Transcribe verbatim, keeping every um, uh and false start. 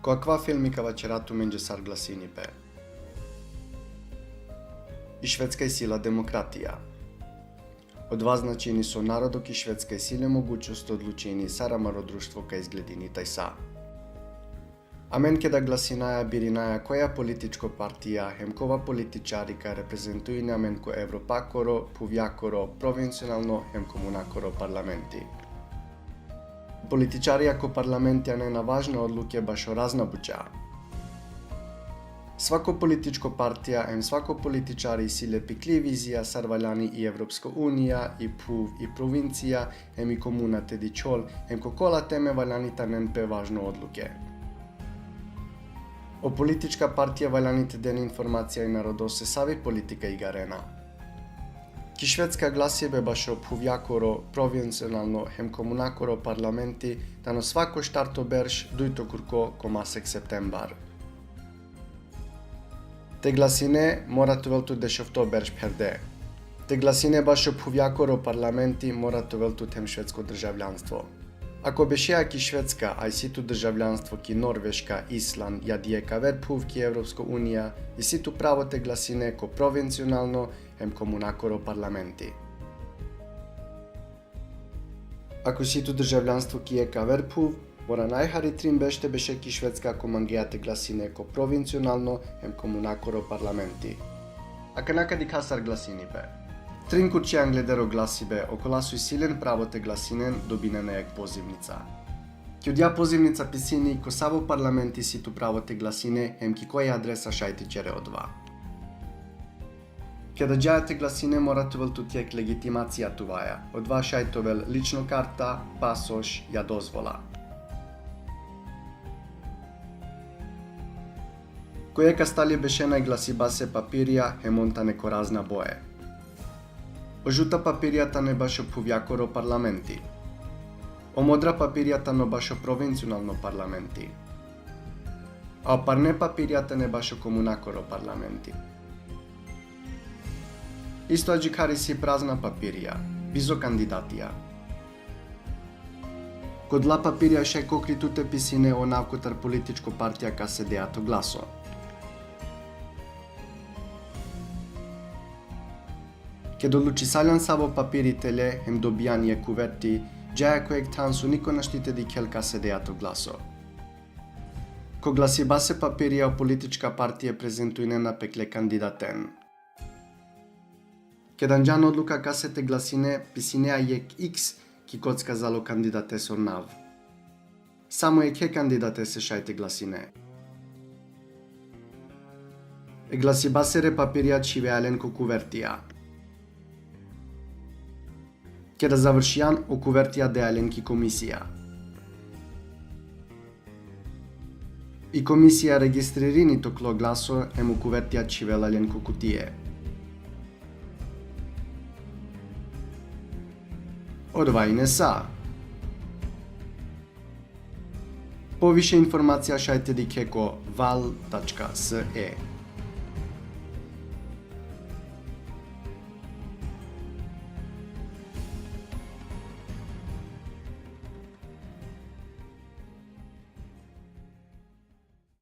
Ko akava filmi ka vaćera tumenđe sar glasini pe. I Švedska isi la demokratija. Odova značini so narodo ki Švedska isi le mogućnost te odlučini sar amaro društvo ka izgledini tajsa. Amen keda glasinaja, birinaja koja političko partija hem kova političari ka reprezentuini amen ko evropakoro, phuvjakoro, provincionalno hem komunakoro parlamenti. Političarija ko parlamenti anena važne odluke bašo razna buća. Svako političko partija hem svako političari isi le pikli vizija sar valjani i Evropsko unija, i phuv, i provincija, hem i komuna te dičhol, hem ko kola teme valjani te anen pe važno odluke. O politička partija valjani te den informacija i narodose savi politika igarena. Ki Švedska glasibe bašo phuvjakoro, provincionalno hem komunakoro parlamenti tano svako štarto berš, dujto kurko ko masek septembar. Te glasine mora te ovel tut dešofto berš pherde. Te glasine bašo phuvjakoro parlamenti mora te ovel tut hem švedsko državljanstvo. Ako bešea ki Švedska, a isi tu državljanstvo ki Norveška, Island, ja di jekh aver phuv ki Evropsko unija, isi tu pravo te glasine ko provincionalno hem komunakoro parlamenti. Ako isi tu državljanstvo ki jekh aver phuv, mora najhari trin berš te beše ki Švedska ako mangea te glasine ko provincionalno hem komunakoro parlamenti. Akana ka dikha sar glasini pe. Trin kurčija angleder o glasibe, okola so isi len pravo te glasinen, dobinena jekh pozivnica. Ki odija pozivnica pisini ko savo parlamenti isi tu pravo te glasine hem ki koja adresa šaj te ćere odova. Keda džaja te glasine mora te ovel tut jekh legitimacija tuvaja. Odova šaj te ovel lično karta, pasoš, ja dozvola. Ko jekh astali bešena i glasibase papirija hem on tane ko razna boje. O žuta papirija tane bašo phuvjakoro parlamenti. O modra papirija tano bašo provincionalno parlamenti. A o parne papirija tane bašo komunakoro parlamenti. Isto adžikhar isi prazna papirija, bizo kandidatija. Ko odola papirija šaj kokri tut te pisine o nav kotar političko partija kase dea to glaso. Keda odlučisaljan savo papiri te le hem dobijan jekh kuverti, džaja ko jekh than so niko našti te dikhel kase dea to glaso. Ko glasibase papirija o politička partije prezentuinena pekle kandidaten. Keda anđan odluka kase te glasine, pisinea jekh X ki kocka zalo kandidatesoro nav. Samo jekhe kandidatese šaj te glasine. E glasibasere papirija čhivea len ko kuvertija. Keda završijan, o kuvertija dea len ki komisija. I komisija registririni toklo glaso hem o kuvertija čhivela len ko kutije. Odova ine sa. Poviše informacija šaj te dikhe ko val tačka se.